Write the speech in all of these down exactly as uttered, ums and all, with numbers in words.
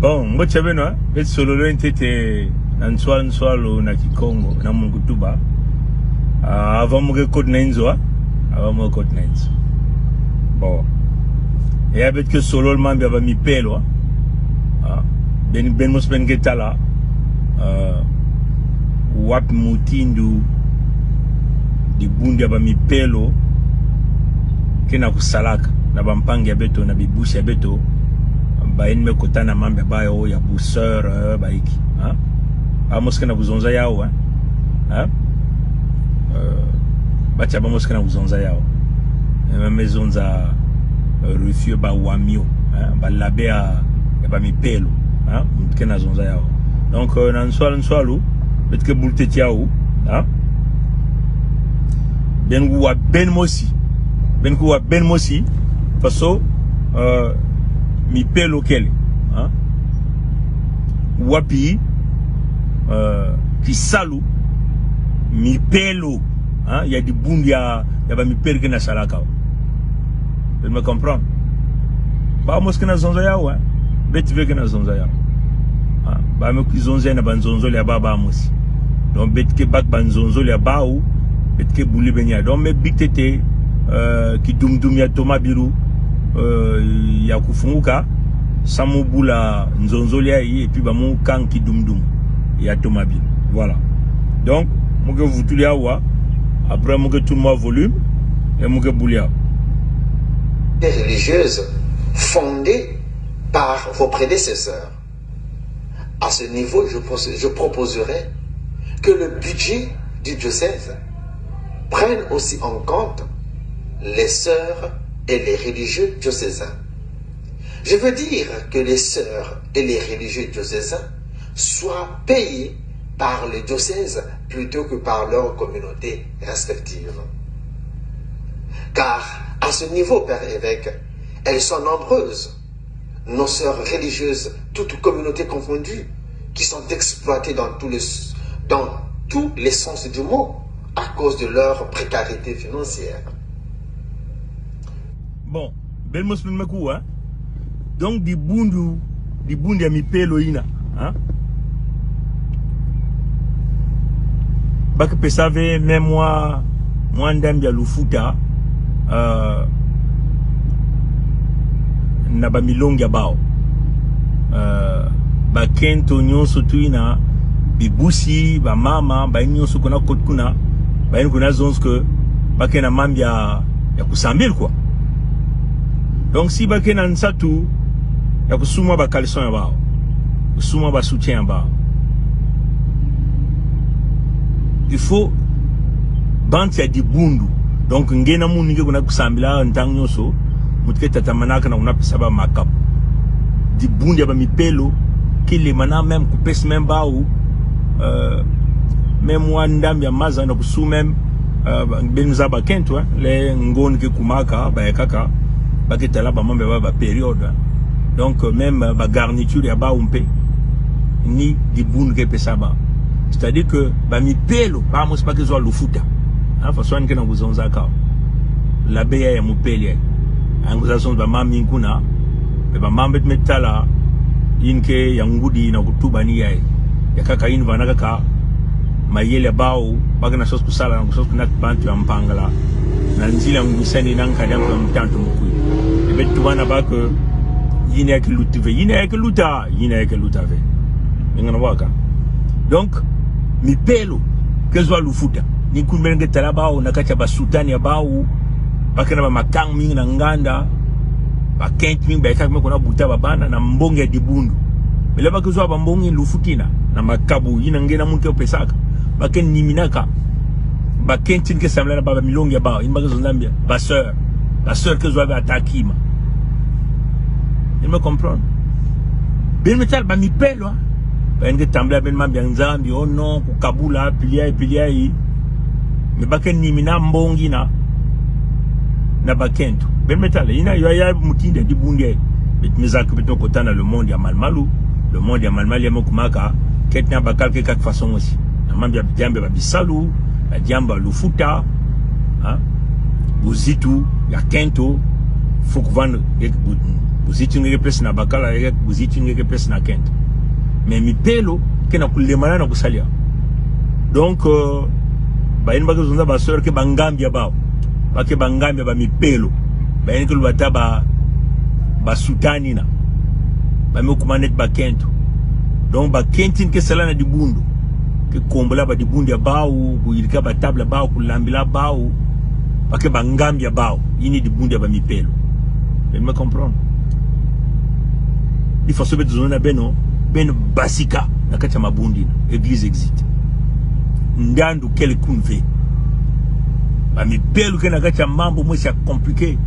Bon, mbote ya beno, eh? Beto sololo ntete na nswalu nswalu na Kikongo, na munu kutuba. Ah, avant mu ke kota na inzo, ah? Avant mu ke kota na inzo. Bon. Ya beto ke sololo mambu ya bamipelo, ah? Ah, beno, beno mosi beno ke tala, ah, wapi mutindu dibundu ya bamipelo ke na kusalaka na bampangi ya beto, na bibusi ya beto, baye ni me kota na mambu ya bawu ya buseur, eh, baiki, hein? Bawu mosi ke na kuzonza yawu, hein? Hein? Euh, bati ya bawu mosi ke na kuzonza yawu. Eh, me zonza, euh, refus ba wamio, hein? Ba l'abbé ya, ya bamipelo, hein? Moto ke na zonza yawu. Donc, euh, na nswalu nswalu, beto ke bula ntete yawu, hein? Beno kuwa beno mosi. Beno kuwa beno mosi. Faso, euh, mipelo kele, hein? Wapi, euh, kisalu, mipelo, hein? Ya dibundu ya, ya bamipelo ke na salaka. Beno me comprendre? Bawu mosi ke na zonza yawu, hein? Beto ve ke na zonza yawu. Ah, bawu me kuzonza na banzonzolo ya bawu, bawu mosi. Donc, beto ke baka banzonzolo ya bawu, beto ke buli beno ya. Donc, me bika ntete, euh, kidumdum ya tomabilu, euh, ya kufunguka, samu bula nzonzolo yayi, et puis ba mu kanga kidumdum ya tomabilu. Voilà. Donc, mu ke vutula yawu, après mu ke tuna mwa volume, et mu ke bula yawu. Des religieuses fondées par vos prédécesseurs. À ce niveau, je pos-, je proposerai que le budget du diocèse prenne aussi en compte les sœurs et les religieux diocésains. Je veux dire que les sœurs et les religieux diocésains soient payés par le diocèse plutôt que par leurs communautés respectives. Car à ce niveau, Père évêque, elles sont nombreuses, nos sœurs religieuses, toutes communautés confondues, qui sont exploitées dans tous les, dans tous les sens du mot à cause de leur précarité financière. Bon, beno mosi beno me kuwa, hein? Donc, dibundu, dibundu ya mipelo yina, hein? Ba ke pesa ve même mwa, mwa ndambu ya lufuta, euh, na bamilongi ya bawu. Euh, bakento nyonso tu yina, bibusi, bamama, bayi nyonso ke na kota kuna, bayi ni kuzonza que ba ke na mambu ya, ya kusambila, quoi. Donc, si ba ke na nsatu ya kusumba ba caleçon ya bawu, kusumba ba soutien ya bawu, il faut bantu ya dibundu. Donc, nge na munu ni ke kuna kusambila ntangu nyonso, moto ke tatamanaka na kuna pesa bawu makabu. Dibundu ya bamipelo ke lemana même kupesa même bawu, euh, même mwa ndambu ya maza na kusumba même, euh, ba-, beno zaba bakento, hein, le ngonde ke kumaka, bayakaka, ba ke tala bamama ba, ba période, hein. Donc, euh, même, euh, ba garniture ya bawu mpe, ni dibundu ke pesa bawu. C'est-à-dire que bamipelo, bawu mosi ba ke zwa lufuta. Hein, façon ni ke na kuzonzaka. L'abbé ya, ya mupelo yayi. Angu za zonza bamama mingi kuna, mais bamama beto me tala, yina ke ya ngudi na kutuba ni yayi. Yakaka yina vana kaka mayele ya bawu, ba ke na sosa kusala, na kusosa kunata bantu ya Mpangala. Na nzila ya ngwisani na nkadi ya mutantu mukui. Beto tubana ba que yina ya ke luta ve, yina ya ke luta, yina ya ke luta ve. Beno ngana bwaka. Donc, mipelo ke zwa lufuta. Ni kulu beno ke tala bawu na kati ya ba soutane ya bawu, ba ke na bamakanga mingi na nganda, bakento mingi bayaka me kuna buta babana na mbongi ya dibundu. Mais le ba ke zwa bambongi, lufuta yina, na makabu yina nge na munu ke pesaka, ba ke niminaka bakento ni ke sambila na bawu, bamilongi ya bawu, yina ba ke zonza mbi ya ba sœur. Ba sœur ke zwa ve ata kima. Beno me comprendre? Beno me tala bamipelo, hein? Beno ke tambula beno mambu ya Nzambi, oh non, kukabula, pili yayi, pili yayi. Mais ba ke nimina mbongi na, na bakento. Beno me tala, yina yo ya mutindu ya dibundu yayi. Beto me zaba que beto kota na le monde ya malu-malu. Le monde ya malu-malu ya me kumaka, kento na bakala ke kaka façon mosi. Na mambu ya diambu ya babisalu, na diambu ya lufuta, hein? Buzitu ya kento. Faut kuvanda, nge bu-, buzi tini nge ke pesa na bakala, nge buzi tini nge ke pesa na kento. Mais mipelo, ke na kulemana na kusalia. Donc, euh, bayina ba ke zonza ba sœur ke ba ngambi ya bawu. Ba ke ba ngambi ya ba mipelo. Bayina ke lwata ba, ba sutani na. Ba me kuma neti bakento. Donc, bakento yina ke sala na dibundu. Ke kombola ba dibundu ya bawu, kuyirika ba table ya bawu, kulambila bawu. Ba ke ba ngambi ya bawu. Yini dibundu ya ba mipelo. Beno me comprendre. Di façon beto zonza na beno, beno basika na kati ya mabundu yina. Église Exit. Ndandu kele kuna ve. Ba mipelo ke na kati ya mambu mosi ya compliqué.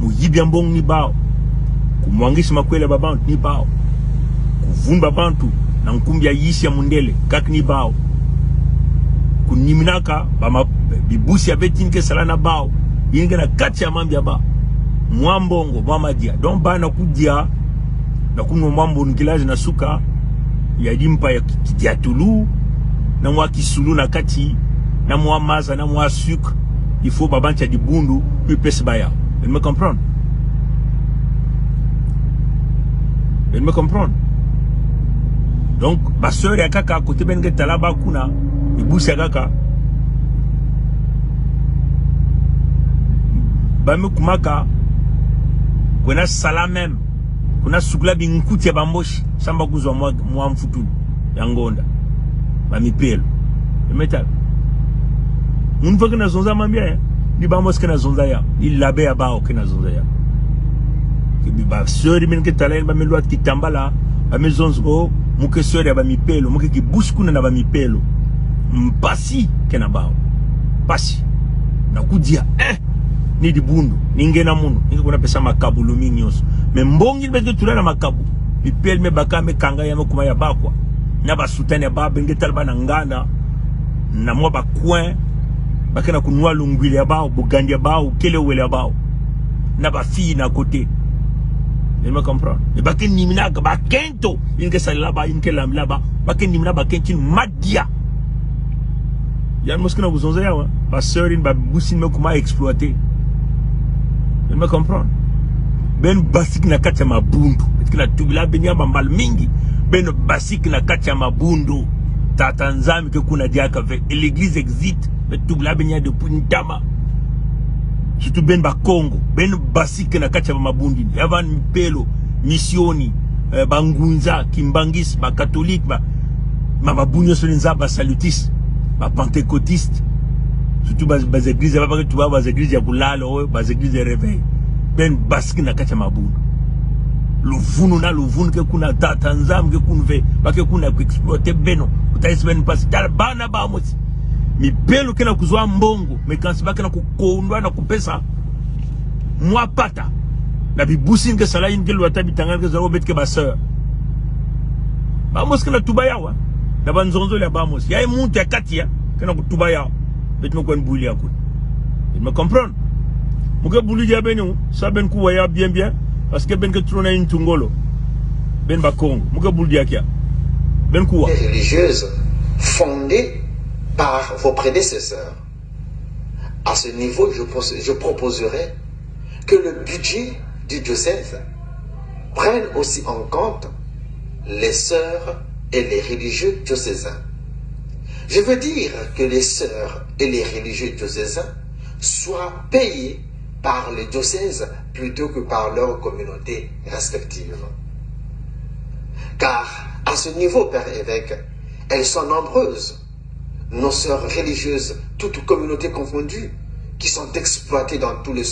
Muyibi ya mbongo ni bawu. Kumwangisa makwela ya babantu ni bawu. Kuvuna babantu na nkumbu ya yisi ya mundele, kaka ni bawu. Kuniminaka ba ma-, bibusi ya beto yina ke sala na bawu. Yina ke na kati ya mambu ya bawu. Mwa mbongo, mwa madia. Donc ba na kudia, na kunwa mwa mbongo kilazi na suka, ya dimpa ya ki-, kidiatulu, na mwa kisulu na kati, na mwa maza, na mwa sucre, il faut babantu ya dibundu, kwiza pesa bawu. Beno me comprendre. Beno me comprendre. Donc, ba sœur ya nkaka, côté beno ke tala bawu kuna, bibusi ya nkaka, ba me kumaka, kwenda sala même. Kwenda sukula binkuti ya ba Mbochi, samu ba kuzwa mwa, mwa mfutulu ya ngonda. Ba mipelo. Beno me tala. Munu ve ke na zonza mambu yayi, ni ba Mbochi ke na zonza yawu, ni l'abbé ya bawu ke na zonza yawu. Ke bi ba sœur yina ke tala yina ba me lwata kitambala, ba me zonza ko, mu ke sœur ya ba mipelo, mu ke kibusi kuna na ba mipelo. Mpasi ke na bawu. Mpasi. Na kudia, eh, ni dibundu, ni nge na munu, ni nge kwenda pesa makabu lomingi nyonso. Mais mbongo yina beto ke tula na makabu, mipelo me baka, me kanga yawu, me kuma ya bawu kwa. Na ba sutani ya bawu, beno ke tala bawu na nganda, na mwa ba coin, ba ke na kunwa lungwila ya bawu, bugandi ya bawu, kele wele ya bawu. Na ba fille na côté. Beno me comprendre. Mais ba ke niminaka bakento yina ke salila bawu, yina ke lambila bawu, ba ke nimina bakento yina madia. Yandi mosi ke na kuzonza yawu, hein. Ba sœur yina, ba bibusi yina me kuma exploiter. Beno me comprendre. Beno basika na kati ya mabundu. Beto ke na tubila beno ya ba mbala mingi. Beno basika na kati ya mabundu. Tata Nzambi ke kuna diaka ve. Et l'église Exit, me tubila beno yayi depuis ntama. Surtout beno Bakongo. Beno basika na kati ya ba mabundu yina. Ya ba mipelo, misioni, eh, bangunza, kimbanguiste, ba catholique, ba, ba, ba bunyo soni nza, ba salutistes, ba pentecôtistes. Surtout ba, ba églises, ba, ba, ba, ba églises ya kulala, oh, ba églises de réveil. Beno basika na kati ya mabundu. Luvunu na luvunu ke kuna, Tata Nzambi ke kuna ve, ba ke kuna ku exploiter beno. Kutalisa beno mpasi. Tala bana ba Mbochi. Mipelo ke na kuzwa mbongo, mais kansi ba ke na kukondwa na kupesa mwa pata na bibusi yina ke sala, yina ke lwata bitanga, yina ke zaba beto ke ba sœur. Ba Mbochi ke na tuba yawu, hein. Na ba nzonzolo ya ba Mbochi. Yayi muntu ya kati ya, ke na kutuba yawu. Beto me kwenda buli yawu kuna. Beno me comprendre. Mu ke buli diaka beno, samu beno kuwa yawu bien bien, parce que beno ke tula na yintu ngolo. Beno Bakongo. Mu ke buli diaka yawu. Beno kuwa. Religieuse fondée par vos prédécesseurs. À ce niveau, je pos-, je proposerai que le budget du diocèse prenne aussi en compte les sœurs et les religieux diocésains. Je veux dire que les sœurs et les religieux diocésains soient payés par le diocèse plutôt que par leur communauté respective. Car à ce niveau, Père évêque, elles sont nombreuses, nos sœurs religieuses, toutes communautés confondues, qui sont exploitées dans tous les,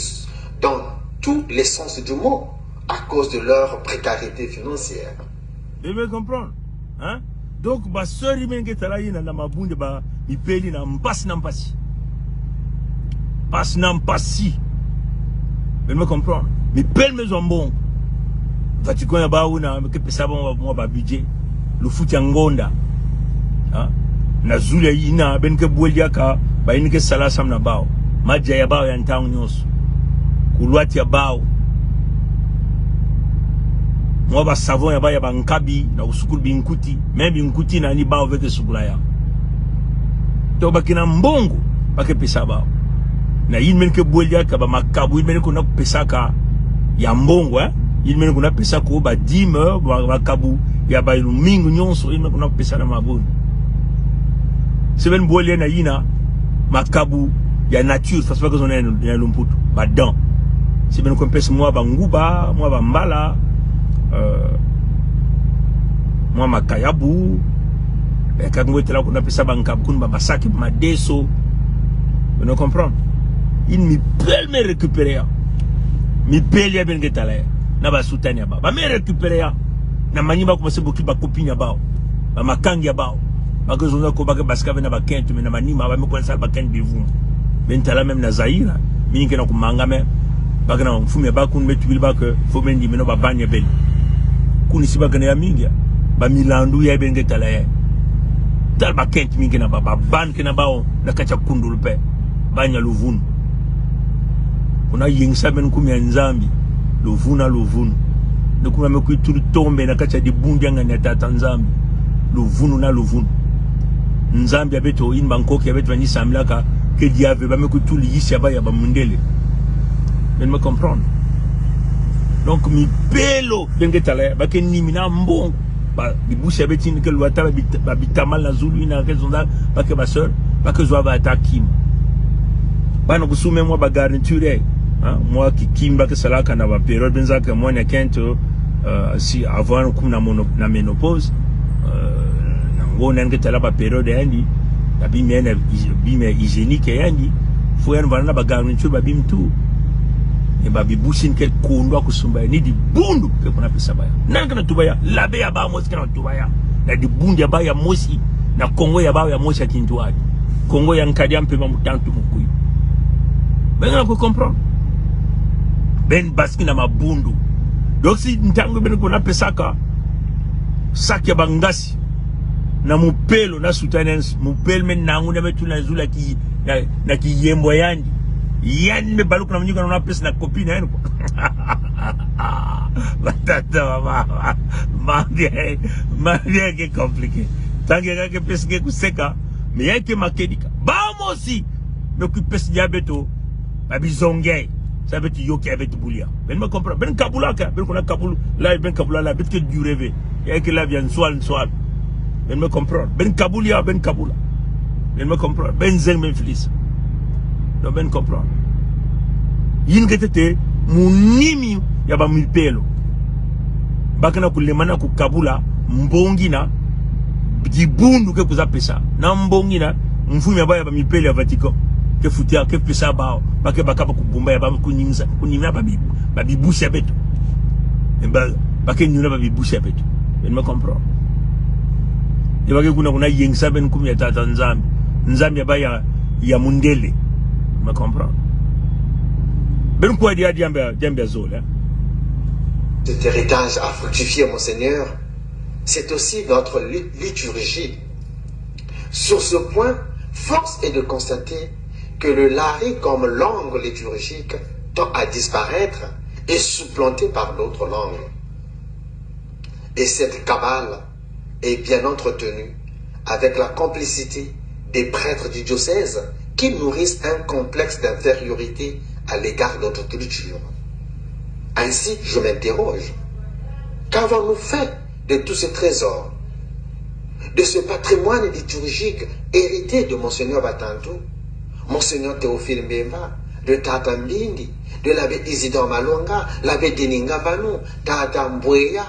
dans tous les sens du mot à cause de leur précarité financière. Beno me comprendre, hein? Donc, ba sœur yina ke tala yina na mabundu ya ba mipelo yina, mpasi na mpasi. Mpasi na mpasi. Beno me comprendre. Mipelo me zwa mbongo. Vatican ya bawu yina, me ke pesa bawu mwa ba budget. Lufuta ya ngonda. Ha? Na zulu ya yina, beno ke bwela diaka bayina ke sala samu na bawu. Madia ya bawu ya ntangu nyonso. Kulwata ya bawu. Mwa ba savon ya bawu ya ba nkabi, na kusukula binkuti. Même binkuti yina ni bawu ve ke sukula yawu. Donc ba ke na mbongo, ba ke pesa bawu. Na yina beno ke bwela diaka ba makabu, yina beno ke na kupesaka ya mbongo, eh? Yini me ni kunapesaka ba dîme, ba, makabu ya balumingu nyonso, yini me ni kunapesaka na mabundu. Sebene bole na yina makabu ya nature, façon ba ke zonza na lumputu, ba dents. Sebene ni kunapesa mwa banguba, mwa bambala, euh, mwa makayabu, eh, ka ngwe tala kunapesa ba nkabu kuni ba masaki, madeso. Beno comprendre? Yini mipelo me récupérer ya. Mipelo ya beno ke tala ya. Na ba soutane ya bawu. Ba me récupérer ya. Na manima ba commencer bokila ba copine ya bawu. Ba makangi ya bawu. Ba ke zonza ko ba ke basika ve na bakento, mais na manima ba me kwenda sala bakento bivuma. Beno tala même na Zaïre, mingi ke na kumanga, mais ba ke na mfumu ya bawu kuni me tubila ba ke, faut beno ndimeno ba bana ya beno. Kuni si ba ke na ya mingi ya. Ba milandu ya beno ke tala ya. Tala bakento mingi ke na bawu, ba bana ke na bawu na kati ya kundulu pe. Bana ya luvunu. Kuna yengisa beno kumi ya Nzambi. Luvunu na luvunu. Ni kuma me kwiza tula tombe na kati ya dibundu ya ngani ya Tata Nzambi. Luvunu na luvunu. Nzambi ya beto, yini ba nkoki ya beto ba ni sambilaka, ke dia ve, ba me kwiza tula yisi ya bawu ya bamundele. Beno me comprendre? Donc, mipelo, beno ke tala ya, ba ke nima na mbongo. Ba bibusi ya beto yini ke lwata, ba bit-, ba bita mal na zulu, yina ke zonza ba ke ba sœur, ba ke zwa ba ta kima. Bana kusume mwa ba garniture, hein, mwa kikima ba ke salaka na ba période beno zaba ke mwana ya kento, euh, si avant kuma na mono-, na ménopause, euh, na ngo na yandi ke tala ba période ya yandi, na bima na, bima hygiénique ya yandi, faut yandi vanda na ba garniture, ba bima tout. Eh, ba bibusi yini ke kondwa kusumba ya, ni dibundu ke kunapesa bawu ya. Nani ke na tuba ya? L'abbé ya bawu mosi ke na tuba ya. Na dibundu ya bawu ya mosi, na Kongo ya bawu ya mosi ya kintwadi. Kongo ya nkadi ya mpemba, mutantu, mukuyu. Beno ke na ku comprendre? Beno basika na mabundu. Donc si ntangu beno kunapesaka saki ya bangasi na mupelo, na soutane, mupelo me nangu na me tula na zulu ya ki, na, na kiyembo ya yandi. Yandi me baluka na manyuka na pesa na copine ya yandi ko. Batata, mama, mama, mama, ke compliqué. Ntangu ya ke pesa ke kuseka, mais ya ke makedika. Bawu mosi me kwiza pesa dia beto ba bizongi. Sa beto yoka, beto bulia. Beno me comprendre? Beno kabulaka, beno kuna kabula, la beno kabula la, beto ke duré ve. Ya ke la vie nswal, nswal. Beno me comprendre? Beno kabula, beno kabula. Beno me comprendre? Beno zengi, beno filisa. Donc beno comprendre? Yini ke tete munimi ya ba mipelo. Ba ke na kulemana kukabula mbongi na dibundu ke kwiza pesa. Na mbongi na mfumu ya bawu ya ba mipelo ya Vatican ke futa, ke pesa bawu. Ba ke baka ba kubumba ya bawu, kunimisa, kunimisa ba bi-, ba bibusi ya beto. Ba, ba ke nyuna ba bibusi ya beto. Beno me comprendre? Ye ba ke kuna, kuna yengisa beno kumi ya Tata Nzambi. Nzambi ya bawu ya, ya mundele. Beno me comprendre? Beno kuwa dia diambu ya, diambu ya zole, hein. Cet héritage à fructifier, Monseigneur, c'est aussi notre li-, liturgie. Sur ce point, force est de constater que le lari comme langue liturgique tend à disparaître et supplanté par d'autres langues. Et cette cabale est bien entretenue avec la complicité des prêtres du diocèse qui nourrissent un complexe d'infériorité à l'égard d'autres cultures. Ainsi, je m'interroge, qu'avons-nous fait de tous ces trésors, de ce patrimoine liturgique hérité de Monseigneur Batantou, Monseigneur Théophile Mbemba, de Tata Mbindi, de l'abbé Isidore Malonga, l'abbé Denis Ngabanu, Tata Mbweya,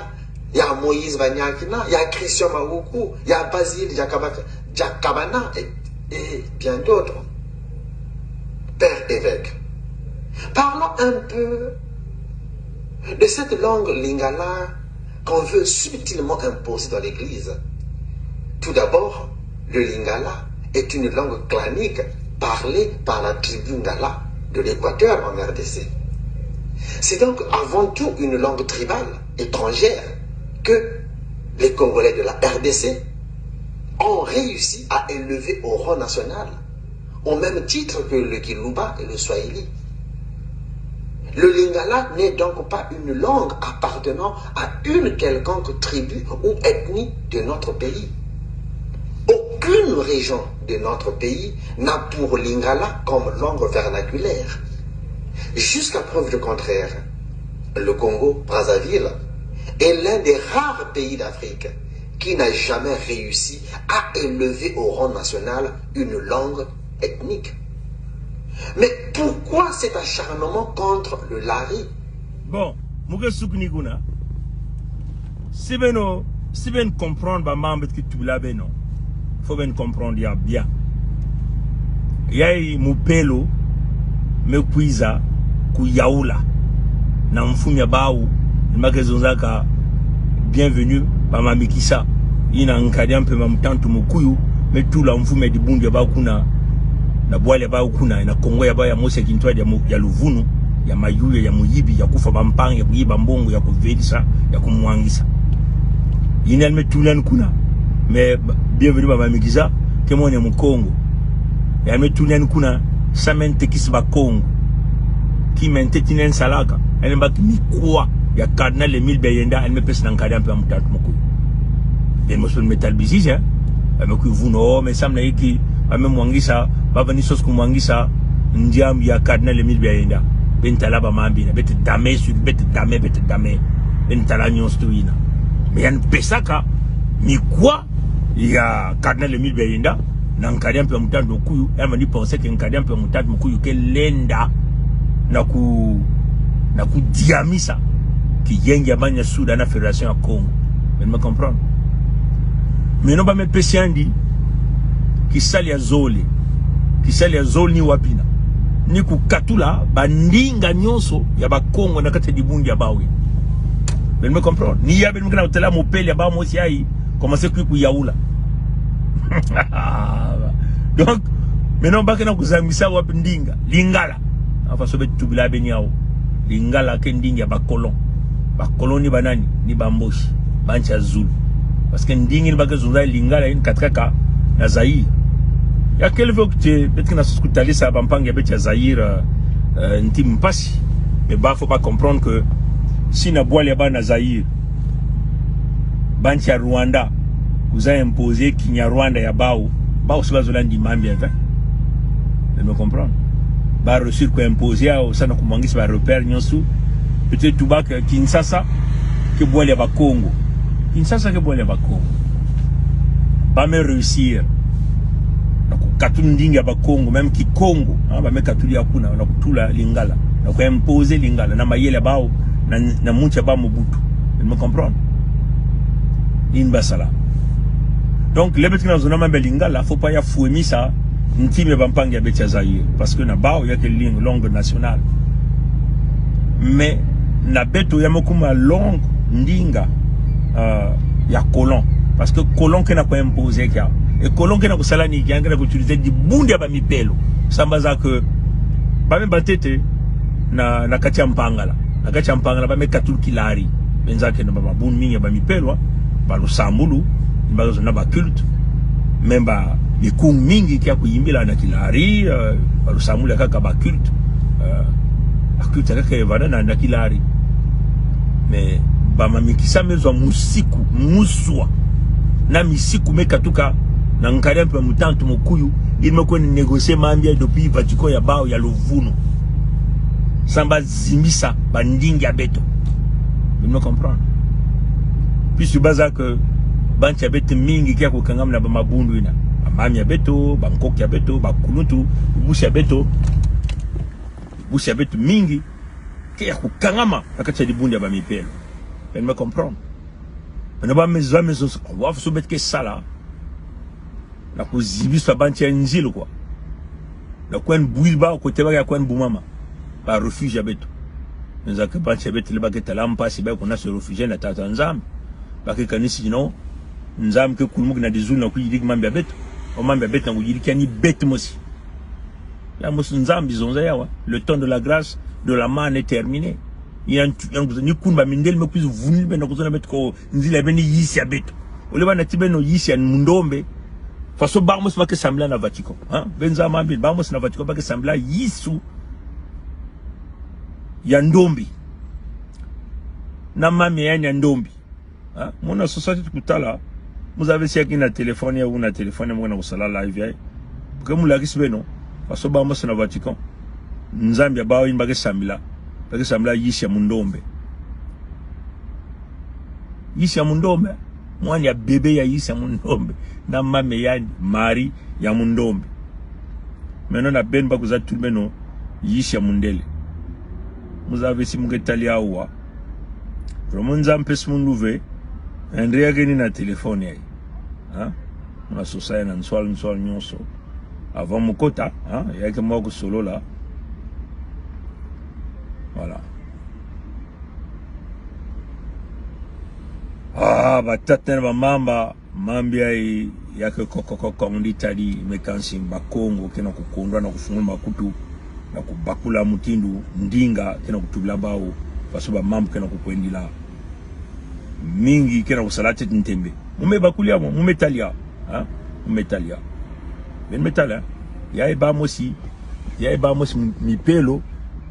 ya Moïse Banyakina, ya Christian Mawuku, ya Basile Diakaba-, Diakabana, et, et bien d'autres. Père évêque, parlons un peu de cette langue lingala qu'on veut subtilement imposer dans l'Église. Tout d'abord, le lingala est une langue clanique parlée par la tribu Ngala de l'Équateur en R D C. C'est donc avant tout une langue tribale, étrangère, que les Congolais de la R D C ont réussi à élever au rang national, au même titre que le Kiluba et le Swahili. Le Lingala n'est donc pas une langue appartenant à une quelconque tribu ou ethnie de notre pays. Aucune région de notre pays n'a pour Lingala comme langue vernaculaire. Jusqu'à preuve de contraire, Le Congo-Brazzaville est l'un des rares pays d'Afrique qui n'a jamais réussi à élever au rang national une langue ethnique. Mais pourquoi cet acharnement contre le lari ? Bon, mu ke sukuni kuna. Si beno, si beno comprendre ba mambu beto ke tubila beno, faut beno comprendre ya bien. Yayi mupelo me kwiza kuyaula na mfumu ya bawu, ni ma ke zonzaka bienvenue, bamamikisa. Yina nkadi ampemba mutantu mukuyu me tula mfumu ya dibundu ya bawu kuna, na bwala ya bawu kuna, na Kongo ya bawu ya mosi ya kintwadi, ya mu-, ya luvunu, ya mayuya, ya muyibi, ya kufwa bampangi, ya kuyiba mbongo, ya kuvelisa, ya kumwangisa. Yina yandi me tula yandi kuna. Mais ba-, bienvenue, bamamikisa, ke mwana Mukongo. Yandi me tula yandi kuna, sa me tekisi Bakongo. Ki me ntete yina yandi salaka, yandi baki mikwa ya Cardinal Emile Biayenda, yandi me pesa na nkadi ampemba mutantu mukuyu. Beno mosi beno me tala bizizi, hein. Ba me kwiza vuna, oh, me samu na inki ba me mwangisa, ba vani sosa kumwangisa ndiambu ya Cardinal Emile Biayenda. Beno tala ba mambu yina, beto dame sur, beto dame, beto dame. Beno tala nyonso yina. Mais yandi pesaka mikwa ya Cardinal Emile Biayenda na nkadi ampemba mutantu mukuyu, yandi vani penser que nkadi ampemba mutantu mukuyu ke lenda na ku-, na kudiamisa kiyenge ya bana Sud na Fédération ya Kongo. Beno me comprendre. Maintenant ba me pesa yandi kisalu ya zole. Kisalu ya zole ni wapi yina? Ni kukatula bandinga nyonso ya Bakongo na kati ya dibundu ya bawu. Beno me comprendre. Ni ya beno me ke na kutala mupelo ya bawu mosi yayi commencer kwiza kuyaula. Donc, maintenant ba ke na kuzangisa wapi ndinga? Lingala. Faso beto tubila beno yawu. Lingala ke ndinga ya ba colons. Ba colons ni banani? Ni Bamboshi, bantu ya zulu. Parce que ndinga yina ba ke zonza Lingala yina katukaka na Zaïre. Ya kele fois que beto ke na sosa kutalisa bampangi ya beto ya Zaïre, euh, euh, nti mpasi. Mais bawu faut ba comprendre que si na bwala ya bawu na Zaïre, bantu ya Rwanda kwiza imposer Kinyarwanda ya bawu, bawu si ba zola ndima mambu ya ve. Beno me comprendre. Ba réussir ku imposer yawu, sa na kumwangisa ba repères nyonso. Beto tuba que Kinshasa ke bwala ya Bakongo. Kinshasa ke bwala ya Bakongo. Ba me réussir na kukatula ndinga ya Bakongo, même Kikongo, hein, ba me katula ya kuna, na kutula Lingala, na ku imposer Lingala na mayele ya bawu, na, na muntu ya bawu Mobutu. Beno me comprendre. Yina ba sala. Donc, le beto ke na zonza mambu ya Lingala, faut pas ya fwemisa ntima ya bampangi ya beto ya Zaïre. Parce que na bawu ya ke ling-, langue nationale. Mais na beto ya me kuma langue, ndinga, euh, ya colon. Parce que colon ke na ku imposer kia. Et colon ke na kusala nini? Kia ke na ku utiliser dibundu ya bamipelo. Samu ba zaba que ba me bâ ntete na, na kati ya Mpangala. Na kati ya Mpangala ba me katula kilari. Beno zaba que na ba, ba mabundu mingi ya bamipelo, ba lusambulu, ba zonza ba culte. Même ba mikungu mingi kia kuyimbila na kilari, euh, ba lusambulu ya kaka, ba culte. Euh, ba culte ya kaka evana na, na kilari. Mais bamamikisa me zwa musiku, muswa na misiku me katuka na nkadi ampemba mutantu mukuyu, yina me kwenda négocier mambu yayi depuis Vatican ya bawu ya luvunu. Samu ba zimbisa bandinga ya beto. Beno me comprendre. Puisque ba zaba que bantu ya beto mingi kia kukangama na ba mabundu yina. Ba mama ya beto, ba nkoko ya beto, ba kuluntu, bibusi ya beto. Bibusi ya beto mingi kia kukangama na kati ya dibundu ya bamipelo. Beno me comprendre. Beno ba me zwa me zo, wa faso beto ke sala na kuzimbisa bantu ya nzila kwa. Na kwenda bwila bawu kote ba ke kwenda bumama. Ba refuge ya beto. Beno zaba que bantu ya beto le ba ke tala mpasi, ba ke kwenda se réfugier na tata Nzambi. Ba ke kanisa, you know, Nzambi ke kulumuki na dizulu na kuyidika mambu ya beto. Ou mambu ya beto na kuyidika ya ni beto mosi. Ya mosi Nzambi zonza yawu: le temps de la grâce de la manne est terminé. Ya ntu, ya ntu, ni kuni bamindele me kwiza vunila beno na kuzonza na beto que nzila ya beno ni yisi ya beto. Ole bana ti beno yisi ya mundombe. Faso bawu mosi ba ke sambila na Vatican. Hein? Beno zaba mambu, bawu mosi na Vatican ba ke sambila Yesu ya ndombe. Na mama ya ni ya ndombe. Hein? Muna sosa ti kutala, mu zaba si ya ke na téléphone yayi, na téléphone yayi mu ke na kusala live yayi. Ke mu lakisa beno, faso bawu mosi na Vatican, Nzambi ya bawu yina ba ke sambila, ba ke sambila Yesu ya mundombe. Yisi ya mundombe. Mwana ya bébé ya yisi ya mundombe. Na mama ya yandi, Marie ya mundombe. Meno na beno ba kwiza tula beno yisi ya mundele. Muzabesi mu nge tali awa. Vraiment Nzambi mpesi mu luve. Andrea keni na téléphone yayi. Ha? Muna sosa ya na nswala nswala nyonso. Avant mu kota, ha? Ya ke mwa kusolola. Voilà. Ah, batata na bamama, mambu yayi ya ke kokokoko, nde tadi me kansi Bakongo ke na kukondwa na kufungula makutu, na kubakula mutindu ndinga ke na kutubila bawu, faso ba mambu ke na kukwendila. Mingi ke na kusala ntete ntembe. Mu me bakuli ya mo, mu me tali ya. Ha? Mu me tali ya. Beno me tala, ha? Yayi ba mosi, yayi ba mosi mi-, mipelo,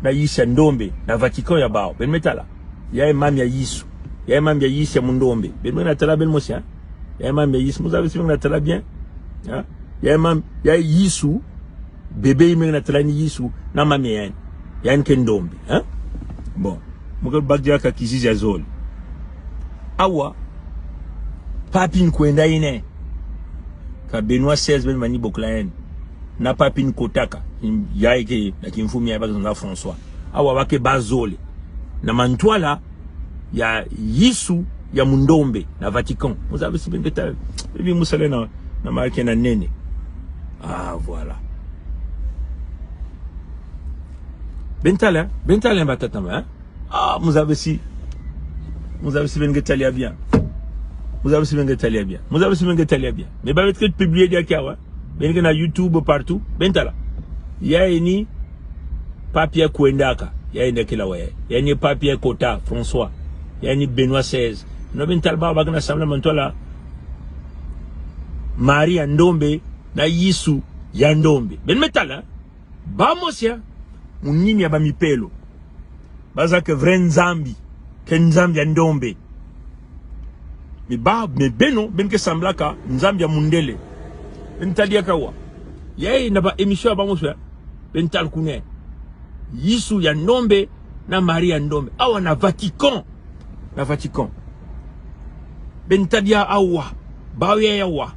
na yisi ya ndombe, na Vatican ya bawu. Beno me tala. Yayi mambu ya Yesu. Yayi mambu ya yisi ya mundombe. Beno me na tala beno mosi, ha? Yayi mambu ya Yesu. Muzabesi beno na tala bien. Ha? Yayi mambu, yayi Yesu. Bébé yi me na tala ni Yesu. Na mama ya yandi. Ya yandi ke ndombe. Ha? Bon. Mu ke baka diaka kizizi ya zole. Awa. Pape ni kwenda yina. Ka Benoît seize beno mani bokila yandi. Na pape ni kotaka. Yayi ke na kimfumu ya ba ke zonza François. Awa ba ke bâ zole. Na mantwala ya Yesu ya mundombe na Vatican. Muzabesi beno ke tala. Ebi musala na, na marke na nene. Ah, voilà. Beno tala, beno tala batata na bamama, ha? Ah, muzabesi. Muzabesi beno ke tali ya bien. Muzabesi beno ke tali ya bien. Muzabesi beno ke tali ya bien. Mais ba beto ke publier diaka awa. Beno ke na YouTube partout. Beno tala. Yayi ni pape ya kwendaka. Yayi ni kila wa yayi. Yayi ni pape ya kota, François. Yayi ni Benoît seize. No beno tala ba, ba ke na sambila mantwala Marie ya ndombe, na Yesu ya ndombe. Beno me tala, ha? Ba mosi, ha? Munimi ya bamipelo. Ba zaba ke vrai Nzambi ke Nzambi ya ndombe. Mais ba, mais beno, beno ke sambilaka Nzambi ya mundele. Beno tala diaka awa. Yayi na ba émission ya ba mosi, ha? Beno tala kuna. Yesu ya ndombe, na Marie ya ndombe. Awa na Vatican. Na Vatican. Beno tala ya awa. Bawu yayi awa.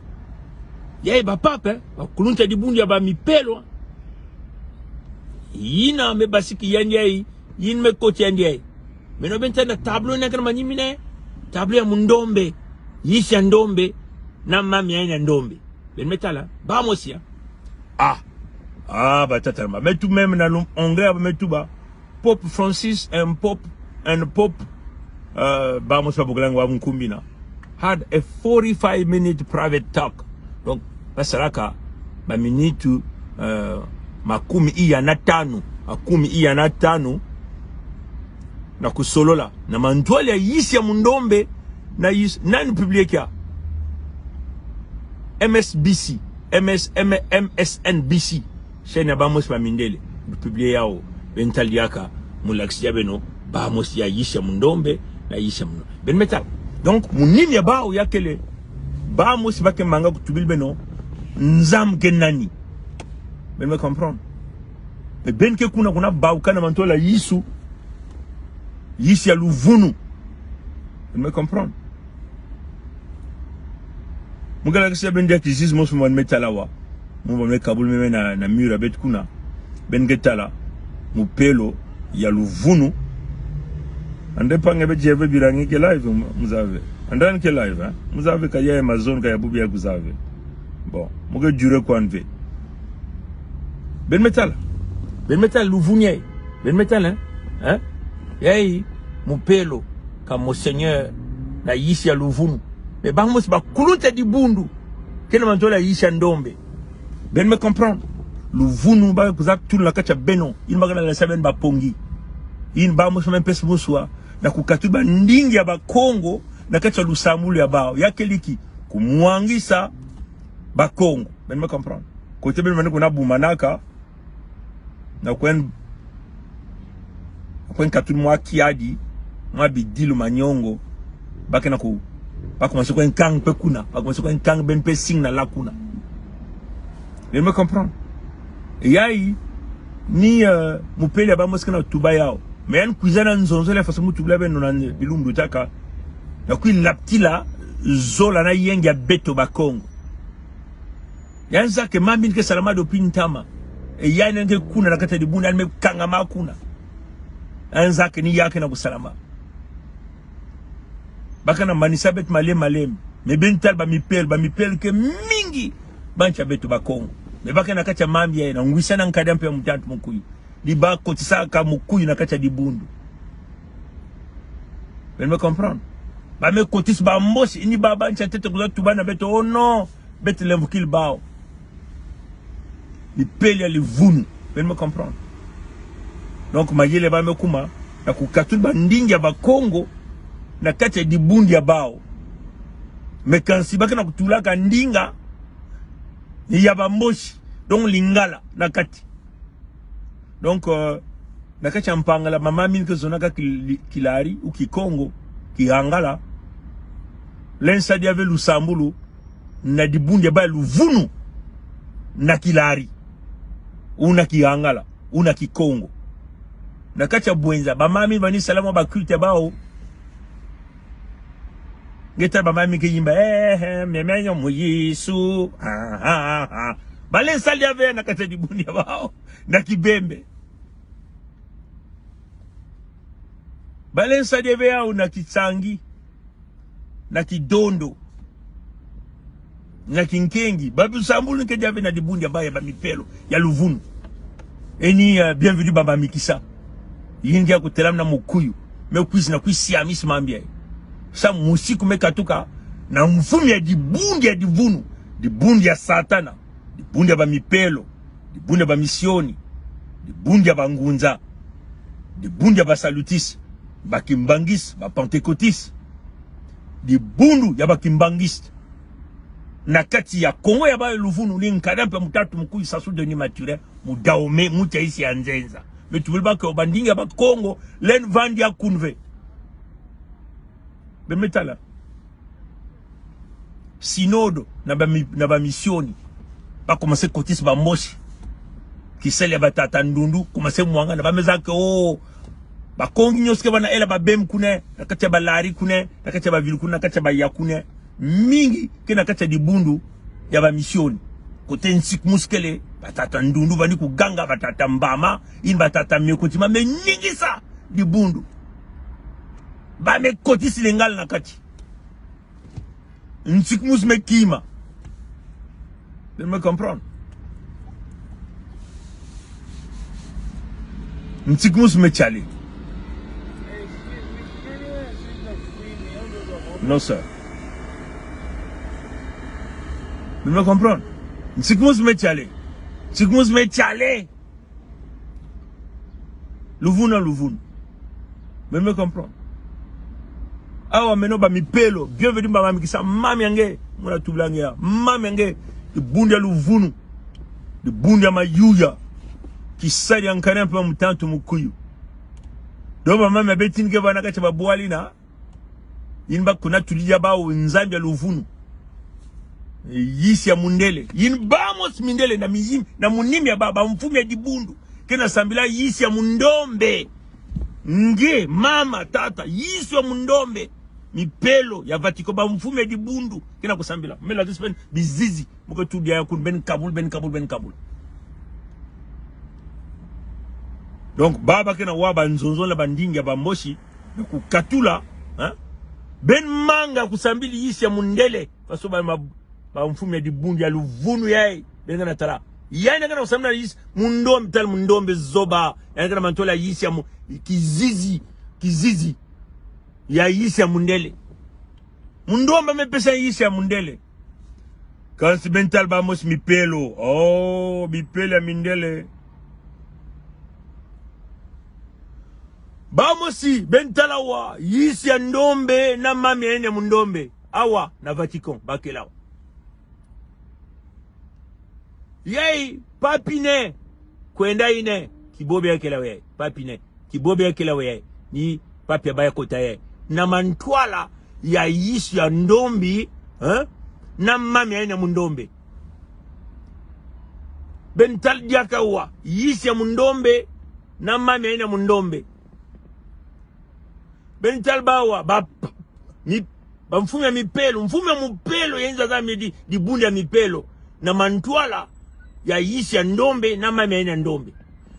Yayi ba pape, ha? Ba kulunta dibundu ya bamipelo. Yina me basiki yandi yayi, yina me koti yandi yayi. Mais no beno tala na tableau yina ke na manima yina. Tableau ya mundombe. Yesu ya ndombe. Na mama ya yandi ya ndombe. Beno me tala, ha? Ba mosi, ha? Ah. Ah, batata na bamama. Me tuba même na lum-, anglais, ba me tuba Pope Francis and Pope, and Pope, euh, ba mosi ba bokila nge wa nkumbu yina, had a forty-five minute private talk. Donc, ba salaka ba minute, euh, makumi iya na tanu, makumi iya na tanu, na kusolola na mantwala ya Yesu ya mundombe, na Yesu, nani publier kia? M S B C, M S, M-, M S N B C. Chaîne ya ba mosi ba mindele. Publier yawu. Beno tala diaka, mu lakisa beno ba mosi ya Yesu ya mundombe, na Yesu ya mundombe. Beno me tala. Donc, munimi ya bawu ya kele, ba mosi ba ke manga kutubila beno Nzambi ke nani. Beno me comprendre. Mais beno ke kuna, kuna bawu kana mantwala Yesu, Yesu ya luvunu. Beno me comprendre. Mu ke lakisa beno diaka kizizi mosi mu beno me tala awa. Mu beno me kabula meme na, na mur ya beto kuna. Beno ke tala. Mupelo ya luvunu. Ande pa nge be jeve birangi ke live, mu-, muzave. Ande ke live, hein? Muzave ka ya Amazon ka ya bubu ya kuzave. Bon, mu ke jure kwani ve. Beno me tala. Beno me tala luvunu yayi. Beno me tala, hein? Hein? Yayi, mupelo ka Monseigneur na Yesu ya luvunu. Mais ba mosi ba kulunta dibundu. Kena mantwala Yesu ya ndombe. Beno me comprendre. Luvunu ba kwiza tula na kati ya beno. Yina ba ke na lalisa beno ba pongi. Yina ba mosi me mpesa muswa na kukatula ba ndinga ya Bakongo na kati ya lusambulu ya bawu. Ya kele ki? Kumwangisa Bakongo. Beno me comprendre. Kote beno mani kuna bumanaka, na kwen-, na kwen katula mwa kiadi, mwa bidilu, manyongo, ba ke na ku-, ba commencer kwen kanga mpe kuna, ba commencer kwen kanga beno mpe singana kuna. Beno me comprendre. Yayi ni, euh, mupelo ya ba mosi ke na tuba yawu. Mais yandi kwiza na nzonzolo ya faso mu tubila beno na bilumbu lutaka. Na kwi laptila zola na yenge ya beto Bakongo. Ya nzake mambi ni ke salama dopi ntama. E ya ni ke kuna na kati ya dibundu, ya ni me kangama kuna. Ya nzake ni ya ke na kusalama. Bakana manisa beto malembe malembe. Mais beno tala bamipelo, bamipelo ke mingi. Bantia beto Bakongo. Mais ba ke na kati ya mambi ya na ngwisa na nkadi ya mpe ya mutantu mukuyu. Ni ba kotisaka mukuyu na kati ya dibundu. Beno me comprendre? Ba me kotisa Bamboshi, ni ba bantia ntete kwiza tuba na beto, oh non, beto lemvokila bawu. Mipelo ya luvunu. Beno me comprendre? Donc, mayele ba me kuma, na kukatula bandinga ya Bakongo, na kati ya dibundu ya bawu. Mais kansi ba ke na kutulaka ndinga, ni ya Bamboshi. Donc, Lingala, na kati. Donc, euh, na kati ya Mpangala, mambu mingi ke zonaka ki, Kilari, ou Kikongo, Kihangala. Lenda sadia ve lusambulu, na dibundu ya bawu ya luvunu, na Kilari, ou na Kihangala, ou na Kikongo. Na kati ya Bouenza, bamama bani sala mwa ba culte ya bawu. Nge tala bamama ke yimba, eh, eh, mia mia nyo mu Yesu. Ah, ah, ah, ah. Ba lenda sadia ve na kati ya dibundu ya bawu. Na Kibembe. Ba lenda sadia ve yawu na Kitsangi. Na Kidondo. Na Kinkengi. Ba lusambulu ni ke dia ve na dibundu ya bawu ya bamipelo ya luvunu. E ni, euh, bienvenue bamama mikisa. Yingi ya kutelama na mukuyu. Me kwiza na kwiza siamisa mambi yayi. Sa musiku me katuka na mfumu ya dibundu ya divunu. Dibundu ya Satana. Dibundu ya bamipelo. Dibundu ya bamisioni. Dibundu ya bangunza. Dibundu ya basalutiste. Bakimbanguiste, bapentécotiste. Dibundu ya bakimbanguiste. Na kati ya Kongo ya bawu ya luvunu ni nkadi ya mpe ya mutantu mukuyu Sassou Denis Mathurin, mu Dahomey, muti ya insi ya nzenza. Mais tubuli ba ke bandinga ya Bakongo, lenda vanda kunu ve. Beno me tala. Sinodo, na bami-, na bamisioni. Ba commencer kotisa Bamboshi. Kisalu ya batata Ndundu, commencer mwangana, ba me zaba ke, oh, Bakongo nyonso ke bana ela ba bem kune, na kati ya Balari kune, na kati ya Bavili kune, na kati ya Baya kune. Mingi ke na kati ya dibundu ya bamisioni. Kote nsiku mosi kele, batata Ndundu bani kuganga, batata Mbama, yini batata Miokoti, ma me ningisa dibundu. Ba me kotisa Lingala na kati. Nsiku mosi me kima. Beno me comprendre? Nsiku mosi me tiale. Non, sir. Beno me comprendre? Nsiku mosi me tiale. Nsiku mosi me tiale. Luvunu, luvunu. Beno me comprendre? Awa meno bamipelo, bienvenue bamama mikisa, mama ya nge, muna tubula nge ya, mama ya nge, dibundu ya luvunu, dibundu ya mayuya, kisalu ya nkadi ya mpe ya mutantu mukuyu. Donc bamama beto ni ke bana kati ya babwalina, yini ba kuna tuli ya bawu nzambi ya luvunu. Yisi ya mundele. Yini bamosi mindele na miyim-, na munimi ya ba, bamfumu ya dibundu. Ke na sambila Yisi ya mundombe. Nge, mama, tata, Yisi ya mundombe. Mipelo ya Vatican, bamfumu ya dibundu. Ke na kusambila. Mela dispen bizizi. Mu ke tudia ya kunu, beno kabula, beno kabula, beno kabula. Donc, ba ba ke na wa banzonzolo na bandinga ya Bamboshi, na kukatula, hein? Beno manga kusambila Yisi ya mundele. Faso ba ma-, bamfumu ya dibundu ya luvunu yayi. Beno ke na tala. Yayi na ke na kusambila Yisi mundombe, tala mundombe zoba. Yayi na ke na mantwala Yisi ya mu-, kizizi, kizizi. Ya Yisi ya mundele. Mundombe me pesa Yisi ya mundele. Kansi beno tala bamosi mipelo. Oh, mipelo ya mindele. Bamosi, beno tala awa, Yisi ya ndombe, na mama ya yina mundombe. Awa, na Vatican, ba kele awa. Yayi, papi ine, kwenda ine, kibobi ya kele awa yayi, papi ine, kibobi ya kele awa yayi, ni papi ya baya kota yayi. Na mantwala ya Yisi ya ndombe, hein? Na mama ya yina mundombe. Beno tala diaka awa, Yisi ya mundombe, na mama ya yina mundombe. Beno tala bawa, ba p-, mi-, Bamfumu ya mipelo, mfumu ya mupelo ya inza za medi, dibundu ya mipelo. Na mantwala ya yisi ya ndombe, na mama ya yina ndombe.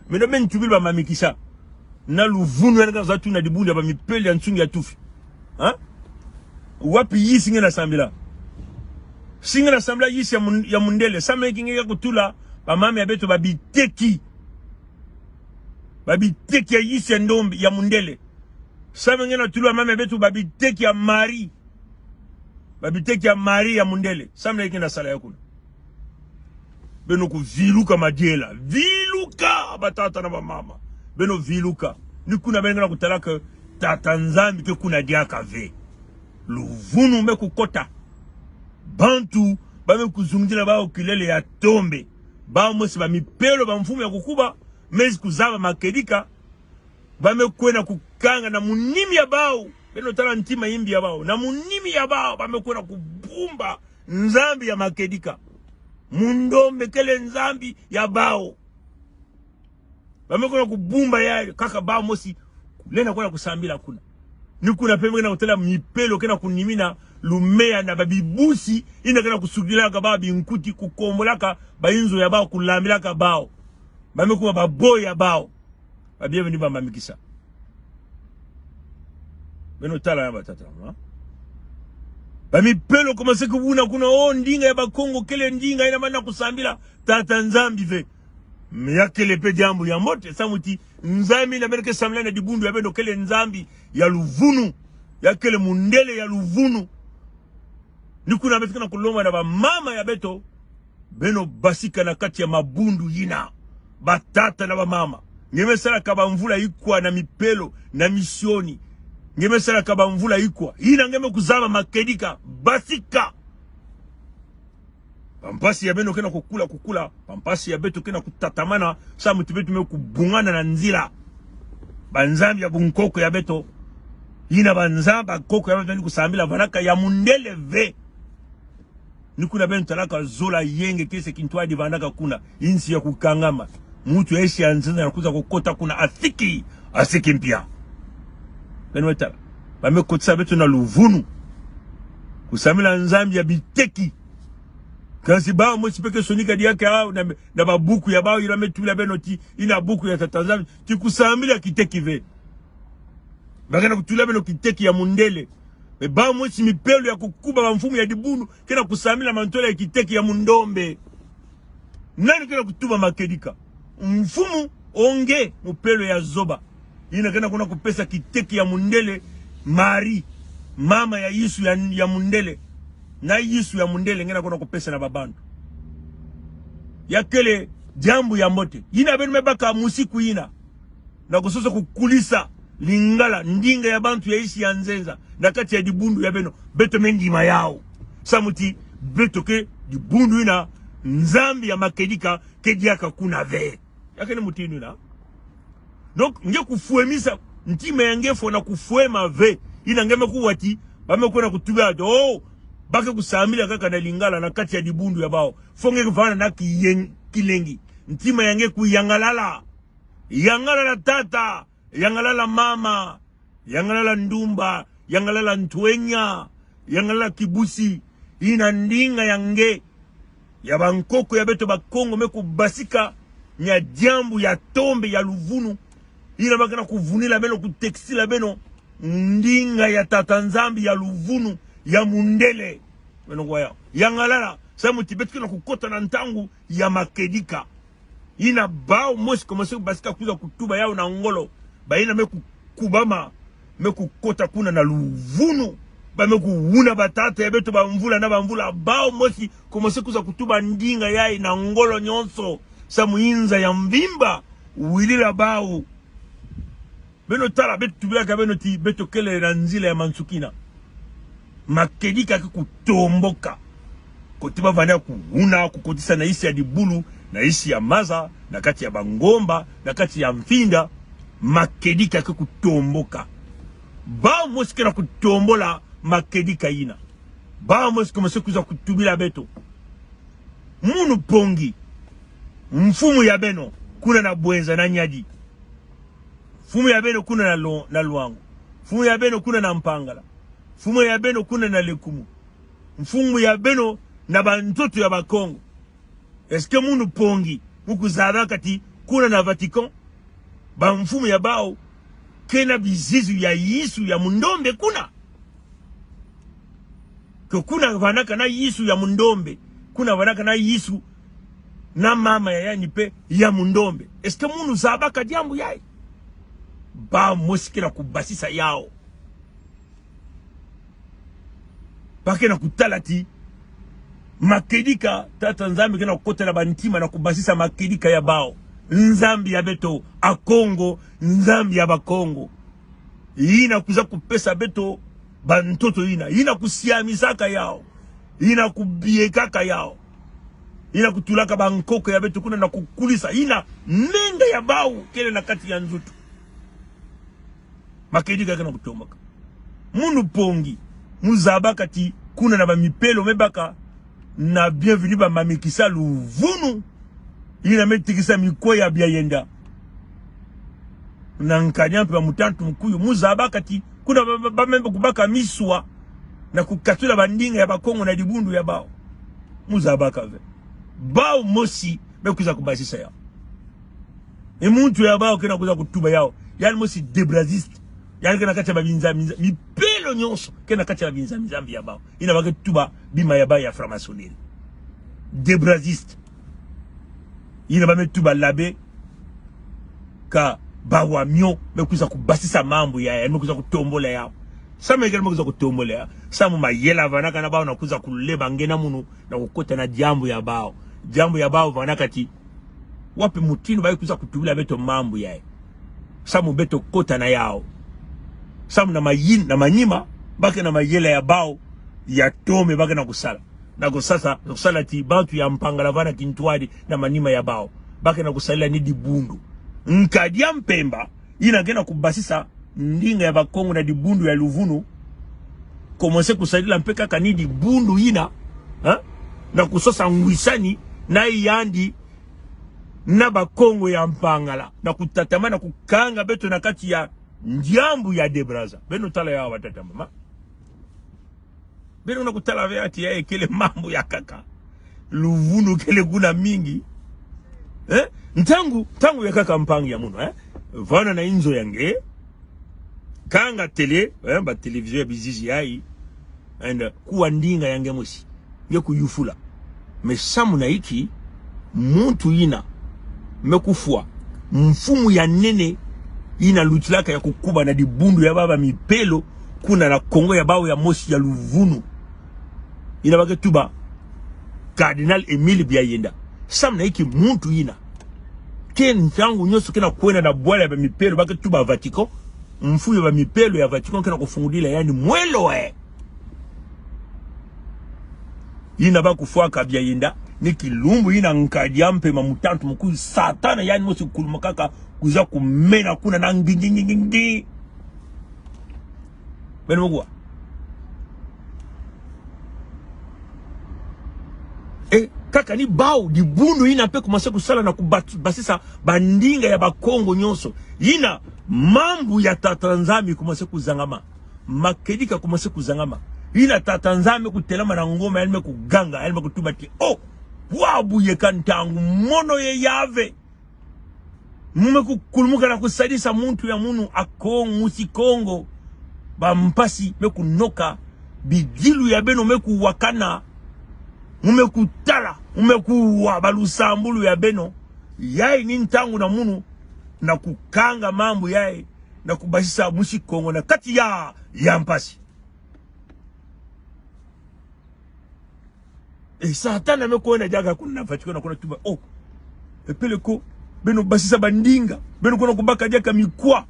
Meno beno tubila bamamikisa. Na luvunu yandi kazatu na dibundu ya bamipelo ya nsungi ya tufi. Ha? Wapi yisi nge na sambila? Si nge na sambila yisi ya mun-, ya mundele. Samu nge ke kutula bamama ya beto babiteki. Babiteki ya yisi ya ndombe, ya mundele. Samu nge na tula bamama ya beto babiteki ya mari. Babiteki ya mari ya mundele. Samu nge ke na sala yawu kuna. Beno kuviluka madiela. Viluka, batata na bamama. Beno viluka. Ni kuna beno ke na kutala que Tata Nzambi ke kuna diaka ve. Luvunu me kukota. Bantu ba me kuzungidila bawu kilele ya tombe. Bawu mosi bamipelo, bamfumu ya kukuba, me kuzaba makedika. Ba me kwenda kukanga na munimi ya bawu. Beno tala ntima yimbi ya bawu. Na munimi ya bawu, ba me kwenda kubumba nzambi ya makedika. Mundombe kele nzambi ya bawu. Ba me kwenda kubumba yayo, kaka bawu mosi, lenda kwenda kusambila kuna. Ni kuna mpe me ke na kutala mipelo ke na kunimina lumeya na babibusi, yina ke na kusukilaka bawu binkuti, kukombolaka bayinzo ya bawu, kulambilaka bawu. Ba me kuma baboy ya bawu. Babia beno bamamikisa. Beno tala ya batata, ha? Bamipelo commencer kuvuna kuna, oh, ndinga ya Bakongo kele ndinga yina bana kusambila Tata Nzambi ve. Mais ya kele mpe diambu ya mbote, samu ti Nzambi yina beno ke sambila na dibundu ya beno kele nzambi ya luvunu. Ya kele mundele ya luvunu. Ni kuna beto ke na kulomba na bamama ya beto, beno basika na kati ya mabundu yina. Batata na bamama, nge me salaka bamvula ikwa na mipelo, na misioni? Nge me salaka bamvula ikwa? Yina nge me kuzaba makedika, basika. Bampasi ya beno ke na kukula, kukula. Bampasi ya beto ke na kutatamana, samu ti beto me kubungana na nzila. Banzambi ya bankoko ya beto, yina banzambi bankoko ya beto ni kusambila vandaka ya mundele ve. Ni kuna beno talaka zola yenge, kiese kintwadi vandaka kuna, insi ya kukangama. Muntu ya yisi ya nzenza na kwiza kukota kuna, asiki, asiki mpia. Beno tala. Ba me kotisa beto na luvunu. Kusambila nzambi ya biteki. Kansi bawu mosi mpe ke sonika diaka yawu na, na babuku ya bawu yina me tubila beno ti, yina buku ya Tata Nzambi, ti kusambila kiteki ve. Ba ke na kutula beno kiteki ya mundele. Mais bawu mosi mipelo ya kukuba, bamfumu ya dibundu, ke na kusambila mantwala ya kiteki ya mundombe. Nani ke na kutuba makedika? Mfumu, ou nge, mupelo ya zoba. Yina ke na kwenda kupesa kiteki ya mundele, Marie, mama ya Yesu ya, ya mundele. Na Yesu ya mundele nge na kwenda kupesa na babantu. Ya kele diambu ya mbote? Yina beno me baka musiku yina na kusosa kukulisa Lingala, ndinga ya bantu ya yisi ya nzenza, na kati ya dibundu ya beno, beto me ndima yawu. Samu ti beto ke dibundu yina nzambi ya makedika ke diaka kuna ve. Ya kele mutindu yina. Donc, nge kufwemisa, ntima ya nge fwana kufwema ve. Yina nge me kuwa ti ba me kwenda kutuba ti, oh, ba ke kusambila kaka na Lingala na kati ya dibundu ya bawu. Faut nge kuvanda na kiyen-, kilengi. Ntima ya nge kuyangalala. Yangalala tata, yangalala mama, yangalala ndumba, yangalala ntwenya, yangalala kibusi. Yina ndinga ya nge, ya bankoko ya beto Bakongo, me kubasika mia diambu ya tombe, ya luvunu. Yina ba ke na kuvunila beno, kutekisila beno ndinga ya Tata Nzambi ya luvunu, ya mundele. Beno kuwa yawu. Yangalala, samu ti beto ke na kukota na ntangu ya makedika. Yina bawu mosi commencer kubasika kwiza kutuba yawu na ngolo. Bayina me kukubama, me kukota kuna na luvunu. Ba me kuwuna batata ya beto bamvula na bamvula. Bawu mosi commencer kwiza kutuba ndinga yayi na ngolo nyonso. Samu inza ya mvimba wilila bawu. Beno tala, beto tubilaka beno ti beto kele na nzila ya mansukina. Makedika ke kutomboka. Kote ba vanda kuwuna, kukotisa na yisi ya dibulu, na yisi ya maza, na kati ya bangomba, na kati ya mfinda, makedika ke kutomboka. Bawu mosi ke na kutombola makedika yina. Bawu mosi commencer kwiza kutubila beto. Munu Pongi, mfumu ya beno kuna na Bouenza na Niari. Mfumu ya beno kuna na Lo-, na Loango. Mfumu ya beno kuna na Mpangala. Mfumu ya beno kuna na Lékoumou. Mfumu ya beno na bantoto ya Bakongo. Est-ce que munu pongi mu kuzabaka ti kuna na Vatican, bamfumu ya bawu ke na bizizi ya Yesu ya mundombe kuna? Que kuna vandaka na Yesu ya mundombe, kuna vandaka na Yesu na mama ya yandi mpe ya mundombe. Est-ce que munu zabaka diambu yayi? Bawu mosi ke na kubasisa yawu. Ba ke na kutala ti makedika, Tata Nzambi ke na kukota na bantima na kubasisa makedika ya bawu. Nzambi ya beto Akongo, Nzambi ya Bakongo, yina kwiza kupesa beto bantoto yina, yina kusiamisaka yawu, yina kubiekaka yawu, yina kutulaka bankoko ya beto kuna na kukulisa, yina menga ya bawu kele na kati ya nzutu. Makedika ke na kutomboka. Munu pongi mu zabaka ti kuna na bamipelo me baka na Bienvenu Bamamekisa Luvunu, yina me tekisa mikwa ya Biayenda na Nkadia mpe ba Mutantu Mukuyu, mu zabaka ti kuna ba, ba, ba me kubaka miswa na kukatula bandinga ya Bakongo na dibundu ya bawu? Mu zabaka ve? Bawu mosi me kwiza kubasisa yawu. E muntu ya bawu ke na kwiza kutuba yawu, yandi mosi Debraziste. Yandi ke na kati ya babinza, binza, mipelo nyonso ke na kati ya babinza, binzambi ya bawu, yina ba ke tuba bima ya bawu ya franc-maçonnerie. Debraziste. Yina ba me tuba l'abbé Kabawamio me kwiza kubasisa mambu yayi, me kwiza kutombola yawu. Samu kele me kwiza kutombola yawu? Samu mayela vandaka na bawu na kwiza kuleba nge na munu na kukota na diambu ya bawu. Diambu ya bawu vandaka ti wapi mutindu ba ke kwiza kutubila beto mambu yayi? Samu beto kota na yawu. Samu na mayin-, na manima, ba ke na mayela ya bawu ya tome ba ke na kusala. Na kusasa, kusala ti bantu ya Mpangala vana kintwadi na manima ya bawu. Ba ke na kusalila ni dibundu. Nkadia Mpemba, yina ke na kubasisa ndinga ya Bakongo na dibundu ya luvunu, commencer kusalila mpe kaka ni dibundu yina, ha? Na kusosa ngwisani na yandi na Bakongo ya Mpangala, na kutatamana kukanga beto na kati ya diambu ya De Brazza. Beno tala yawu, batata, mama. Beno na kutala ve ti yayi kele mambu ya nkaka. Luvunu kele kuna mingi. Eh? Ntangu, ntangu ya nkaka mpangi ya munu, eh? Vana na inzo ya nge, kanga télé, eh, ba télévision ya bizizi yayi, and, uh, kuwa ndinga ya nge mosi, nge kuyufula. Mais samu na inki muntu yina me kufwa mfumu ya nene, yina lutilaka ya kukuba na dibundu ya baba mipelo kuna na Kongo ya bawu ya mosi ya luvunu, yina ba ke tuba Cardinal Émile Biayenda? Samu na inki muntu yina, ke ntangu nyonso ke na kwenda na bwala ya bamipelo ba ke tuba Vatican, mfumu ya bamipelo ya Vatican ke na kufungudila yandi mwelo, eh? Yina ba kufwaka Biayenda ni kilumbu yina Nkadia Mpemba, mutantu mukulu, Satana yandi mosi kukulumukaka kwiza kumena kuna na ngi, ngi, ngi, ngi, ngi. Beno me kuwa. Eh, kaka ni bawu, dibundu yina mpe commencer kusala na kubasisa bandinga ya Bakongo nyonso. Yina mambu ya Tata Nzambi commencer kuzangama. Makedika commencer kuzangama. Yina Tata Nzambi kutelama na ngoma, yandi me kuganga, yandi me kutuba ti: "Oh, bwabu yeka ntangu, mono ye ya ve." Mu me kukulumuka na kusadisa muntu ya munu Akongo, musi Kongo. Bampasi me kunoka, bidilu ya beno me kuwakana, mu me kutala, mu me kuwa balusambulu ya beno. Yayi ni ntangu na munu na kukanga mambu yayi, na kubasisa musi Kongo na kati ya, ya mpasi. E, Satana me kwenda diaka kuna na Vatican, kwenda tuba: "Oh, e peleko, beno basisa bandinga, beno kwenda kubaka diaka mikwa,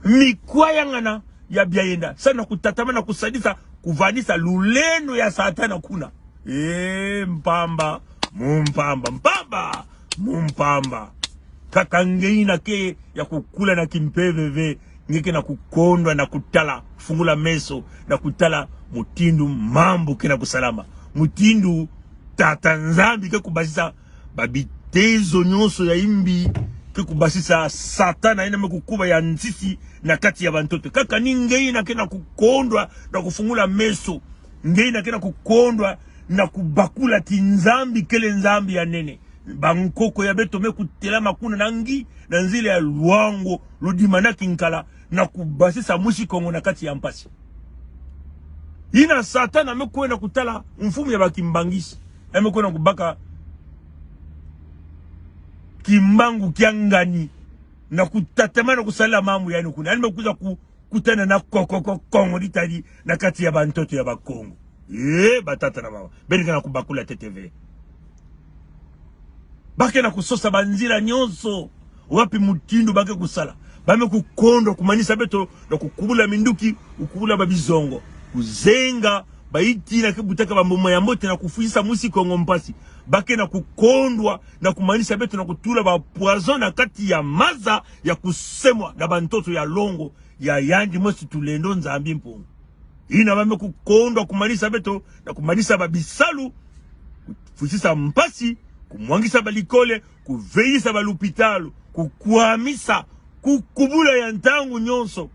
mikwa ya ngana ya Biayenda, sa na kutatamana kusadisa, kuvandisa lulendo ya Satana kuna." E, mpamba mu mpamba, mpamba mu mpamba. Kaka nge yina ke ya kukula na kimpeve ve, nge ke na kukondwa na kutala, fungula meso na kutala mutindu mambu ke na kusalama, mutindu Tata Nzambi ke kubasisa babitezo nyonso ya imbi ke kubasisa Satana yina me kukuba ya nsisi na kati ya bantoto. Kaka ni nge yina ke na kukondwa na kufungula meso. Nge yina ke na kukondwa na kubakula ti Nzambi kele Nzambi ya nene. Bankoko ya beto me kutelama kuna na ngi, na nzila ya lwango, ludimana kinkala, na kubasisa mwisi Kongo na kati ya mpasi. Yina Satana me kwenda kutala mfumu ya bakimbangisi. Yandi me kwenda kubaka kimbangu kia ngani, na kutatamana kusala mambu yandi kuna. Yandi me kwiza ku kutana na ko-, ko-, ko-, Kongo ditadi na kati ya bantoto ya Bakongo. Eh, batata na bamama. Beno ke na kubakula ntete ve. Ba ke na kusosa banzila nyonso. Wapi mutindu ba ke kusala. Ba me kukondwa kumanisa beto na kukubula minduki, kukubula babizongo. Kuzenga, bayina ke butaka bambuma ya mbote na kufwisa mwisi Kongo mpasi. Ba ke na kukondwa na kumanisa beto na kutula ba poison na kati ya maza ya kusemwa na bantoto ya longo ya yandi mosi Tulendo Nzambi Mpungu. Yina ba me kukondwa kumanisa beto, na kumanisa babisalu, kufwisisa mpasi, kumwangisa balikole, kuveyisa balupitalu, kukwamisa, kukubula ya ntangu nyonso.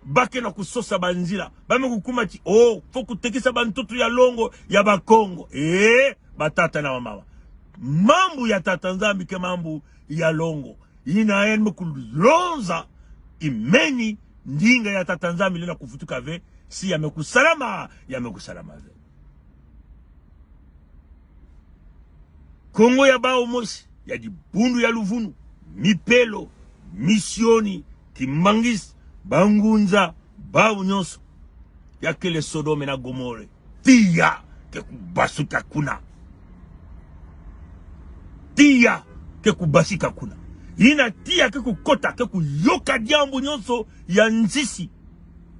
Ba ke na kusosa banzila. Ba me kukuma ti, oh, faut kutekisa bantoto ya longo ya Bakongo. Eh, batata na bamama. Mambu ya Tata Nzambi ke mambu ya longo. Yina yandi me kulonza, imeni, ndinga ya Tata Nzambi lenda kuvutuka ve, si ya me kusalama, ya me kusalama ve. Kongo ya bawu mosi, ya dibundu ya luvunu, mipelo, misioni, kimbangisi, bangunza, bawu nyonso. Ya kele Sodome na Gomore. Tiya ke kubasuka kuna. Tiya ke kubasika kuna. Yina tiya ke kukota, ke kuyoka diambu nyonso ya nsisi.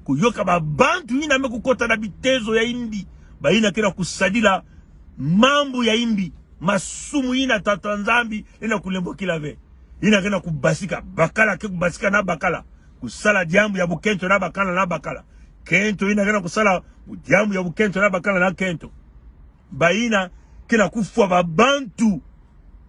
Kuyoka babantu yina me kukota na bitezo ya imbi. Bayina ke na kusadila mambu ya imbi. Masumu yina Tata Nzambi lenda kulembokila ve. Yina ke na kubasika, bakala ke kubasika na bakala. Kusala diambu ya bukento na bakala na bakala. Kento yina ke na kusala diambu ya bukento na bakala na kento. Bayina ke na kufwa babantu.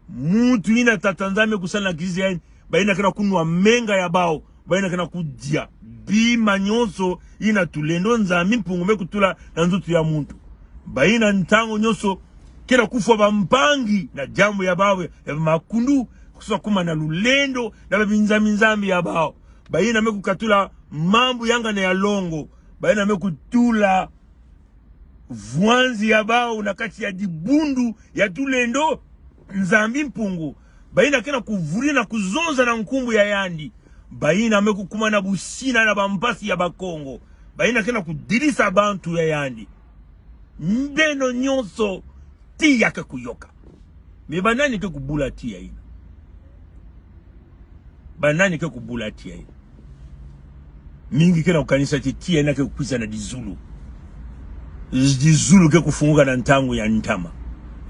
Muntu yina Tata Nzambi kusala na kizizi ya yandi. Bayina ke na kunwa menga ya bawu. Bayina ke na kudia bima nyonso yina Tulendo Nzambi Mpungu me kutula na nzutu ya muntu. Bayina ntangu nyonso ke na kufwa bampangi na diambu ya bawu ya makundu, kusosa kuma na lulendo na babinzambi-nzambi ya bawu. Bayina me kukatula mambu ya ngana ya longo. Bayina me kutula vwanzi ya bawu na kati ya dibundu ya Tulendo Nzambi Mpungu. Bayina ke na kuvuri na kuzonza na nkumbu ya yandi. Bayina me kukuma na busina na bampasi ya Bakongo. Bayina ke na kudidisa bantu ya yandi. Beno nyonso, tiya ke kuyoka. Mais banani ke kubula tiya yina? Banani ke kubula tiya yina? Mingi ke na kukanisa ti tiya yina ke kukwiza na dizulu. Dizulu ke kufunguka na ntangu ya ntama.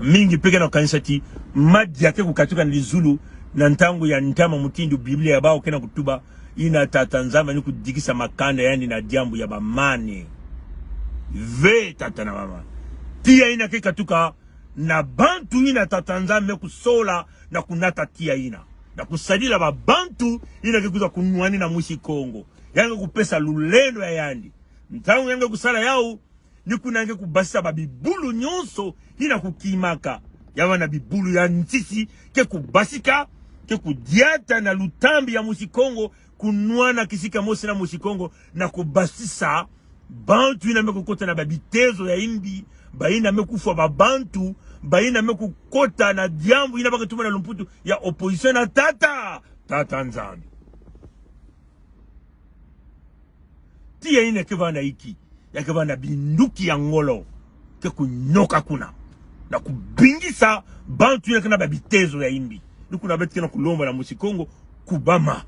Mingi mpe ke na kukanisa ti madia ke kukatuka na dizulu na ntangu ya ntama, mutindu Biblia ya bawu ke na kutuba, yina Tata Nzambi ni kudikisa makanda ya yandi na diambu ya bamane. Ve, tata na mama. Tiya yina ke katuka na bantu yina Tata Nzambi me kusola na kunata tiya yina, na kusadila babantu yina ke kwiza kunwanina mwisi Kongo. Yandi ke kupesa lulendo ya yandi. Ntangu yandi ke kusala yawu, ni kuna yandi ke kubasisa babibulu nyonso yina kukimaka. Ya bana bibulu ya nsisi ke kubasika, ke kudiata na lutambi ya mwisi Kongo, kunwana kisika mosi na mwisi Kongo, na kubasisa bantu yina me kukota na babitezo ya imbi, bayina me kufwa babantu, bayina me kukota na diambu yina ba ke tuba na lumputu ya opposition na Tata, Tata Nzambi. Tiya yina ke vanda inki? Ya ke vanda binduki ya ngolo ke kunyoka kuna, na kubingisa bantu yina ke na babitezo ya imbi. Ni kuna beto ke na kulomba na mwisi Kongo kubama.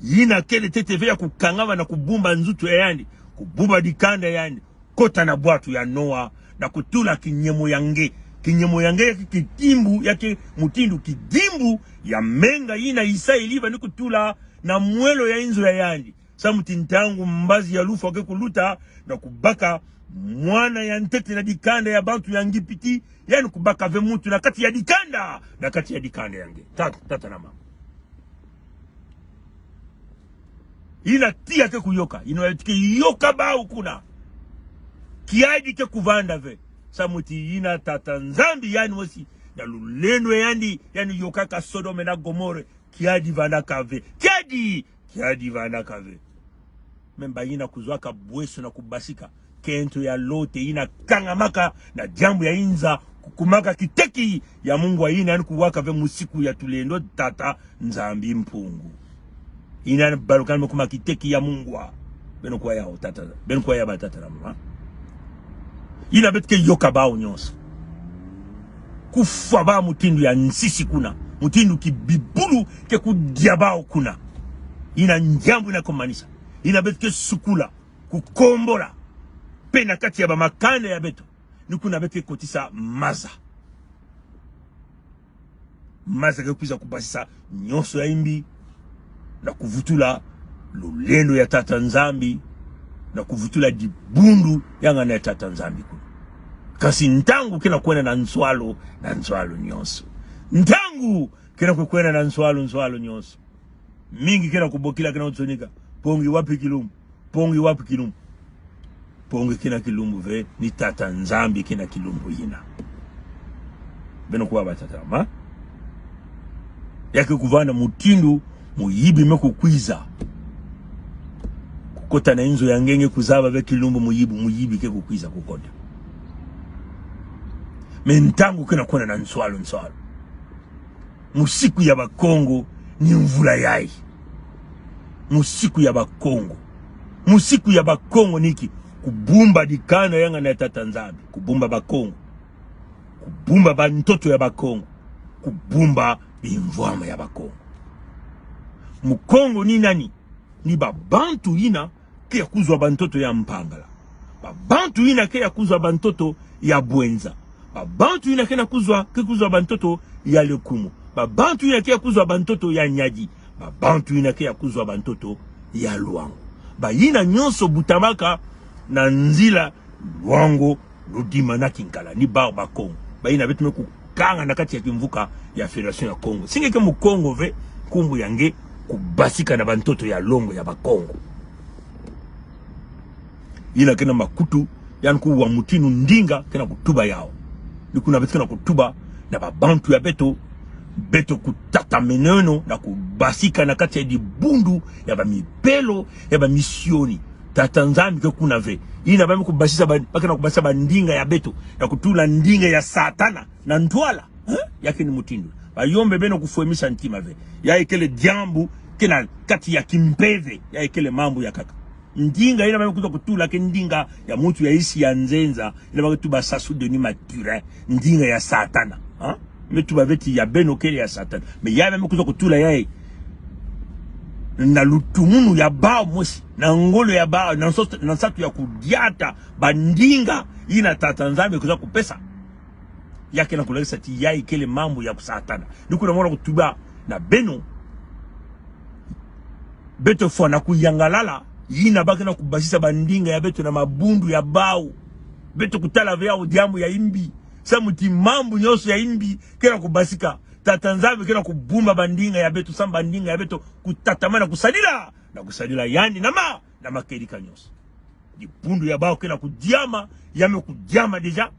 Yina kele ntete ve ya kukangama na kubumba nzutu ya yandi, kububa dikanda ya yandi, kota na bwatu ya Noa, na kutula kinyemo ya nge. Kinyemo ya nge ya ke kidimbu, ya ke mutindu kidimbu ya menga yina Isa Eliba ni kutula na mwelo ya inzo ya yandi. Samu ti ntangu mbazi ya lufwa ke kuluta, na kubaka mwana ya ntete na dikanda ya bantu ya Ngipiti, yandi kubaka ve muntu na kati ya dikanda, na kati ya dikanda ya nge. Tata, tata na mama. Yina tiya ke kuyoka, yina beto ke yoka bawu kuna. Kiadi ke kuvanda ve. Samu ti yina Tata Nzambi yandi mosi, na lulendo yandi, yandi yokaka Sodome na Gomore, kiadi vandaka ve. Kiadi, kiadi vandaka ve. Même bayina kuzwaka bweso na kubasika, kento ya Lote yina kangamaka na diambu ya inza, kukumaka kiteki ya mungwa, yina yandi kuwaka ve musiku ya tulendo Tata Nzambi Mpungu. Yina yandi balukana me kuma kiteki ya mungwa. Beno kuwa yawu tata, beno kuwa ya batata na mama. Yina beto ke yoka bawu nyonso. Kufwa bawu mutindu ya nsisi kuna, mutindu kibibulu ke kudia bawu kuna. Yina diambu yina kumanisa. Yina beto ke sukula, kukombola. Mpe na kati ya bamakanda ya beto, ni kuna beto ke kotisa maza. Maza ke kwiza kubasisa nyonso ya imbi, na kuvutula lulendo ya Tata Nzambi, na kuvutula dibundu ya ngana ya Tata Nzambi kuna. Kasi ntangu ke na kwenda na nswalu, na nswalu nyonso. Ntangu ke na kwe kwenda na nswalu, nswalu nyonso. Mingi ke na kubokila, ke na kutsonika. Pongi, wapi kilumbu? Pongi, wapi kilumbu? Pongi ke na kilumbu ve, ni Tata Nzambi ke na kilumbu yina. Beno kuwa batata na mama. Ya ke kuvanda mutindu muyibi me kukwiza kukota na inzo ya nge, nge kuzaba ve kilumbu muyibi, muyibi ke kukwiza kukota. Mais ntangu ke na kwenda na nswalu, nswalu. Musiku ya Bakongo ni mvula yayi. Musiku ya Bakongo. Musiku ya Bakongo ni inki? Kubumba dikanda ya ngana ya Tata Nzambi. Kubumba Bakongo. Kubumba bantoto ya Bakongo. Kubumba bimvwama ya Bakongo. Mukongo ni nani? Ni babantu yina ke ya kuzwa bantoto ya Mpangala. Babantu yina ke ya kuzwa bantoto ya Bouenza. Babantu yina ke na kuzwa, ke kuzwa bantoto ya Lékoumou. Babantu yina ke ya kuzwa bantoto ya Niari. Babantu yina ke ya kuzwa bantoto ya Loango. Bayina nyonso butamaka na nzila Loango, Loudima na Kinkala, ni bawu Bakongo. Bayina beto me kukanga na kati ya kimvuka ya Fédération ya Kongo. Si nge ke Mukongo ve, nkumbu ya nge kubasika na bantoto ya longo ya Bakongo. Yina ke na makutu, yandi kuwa mutindu ndinga ke na kutuba yawu. Ni kuna beto ke na kutuba na babantu ya beto, beto kutatamanono na kubasika na kati ya dibundu ya bamipelo, ya bamisioni. Tata Nzambi ke kuna ve. Yina ba me kubasisa ba, ba ke na kubasisa bandinga ya beto, na kutula ndinga ya Satana na ntwala. Hein? Ya ke ni mutindu. Bayombe, beno kufwemisa ntima ve. Yayi kele diambu ke na kati ya kimpeve. Yayi kele mambu ya nkaka. Ndinga yina ba me kwiza kutula ke ndinga ya muntu ya insi ya nzenza, yina ba ke tuba Sassou Denis Mathurin, ndinga ya Satana. Hein? Me tuba ve ti ya beno kele ya Satana. Mais yayi ba me kwiza kutula yayi na lutumunu ya bawu mosi, na ngolo ya bawu, na nso-, na nsatu ya kudiata bandinga yina Tata Nzambi kwiza kupesa. Ya ke na kulakisa ti yayi kele mambu ya Satana. Ni kuna mona kutuba na beno, beto fwana kuyangalala, yina ba ke na kubasisa bandinga ya beto na mabundu ya bawu. Beto kutala ve yawu diambu ya imbi. Samu ti mambu nyonso ya imbi ke na kubasika, Tata Nzambi ke na kubumba bandinga ya beto, samu bandinga ya beto kutatamana kusadila, na kusadila yandi na ma, na makedika nyonso. Dibundu ya bawu ke na kudiama, ya me kudiama déjà.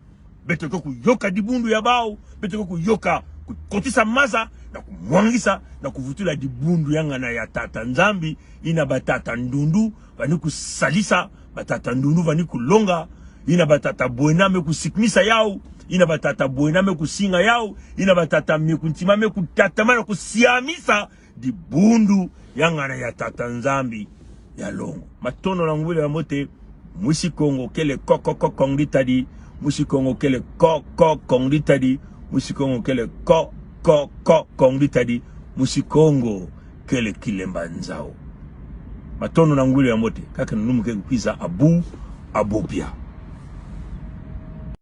Beto ke kuyoka dibundu ya bawu, beto ke kuyoka kukotisa maza, na kumwangisa, na kuvutula dibundu ya ngana ya Tata Nzambi, yina batata Ndundu vani kusalisa, batata Ndundu vani kulonga, yina batata Bwena me kusikumisa yawu, yina batata Bwena me kusinga yawu, yina batata Mikuntima me kutatamana kusiamisa dibundu ya ngana ya Tata Nzambi ya longo. Matondo na ngwilu ya mbote. Mwisi Kongo kele ko, ko, ko, Kongo ditadi. Mwisi Kongo kele ko, ko, Kongo ditadi. Mwisi Kongo kele ko, ko, ko, Kongo ditadi. Mwisi Kongo kele kilemba nzau. Matondo na ngwilu ya mbote. Kaka na lumbu ke kukwiza, abu, abu pia.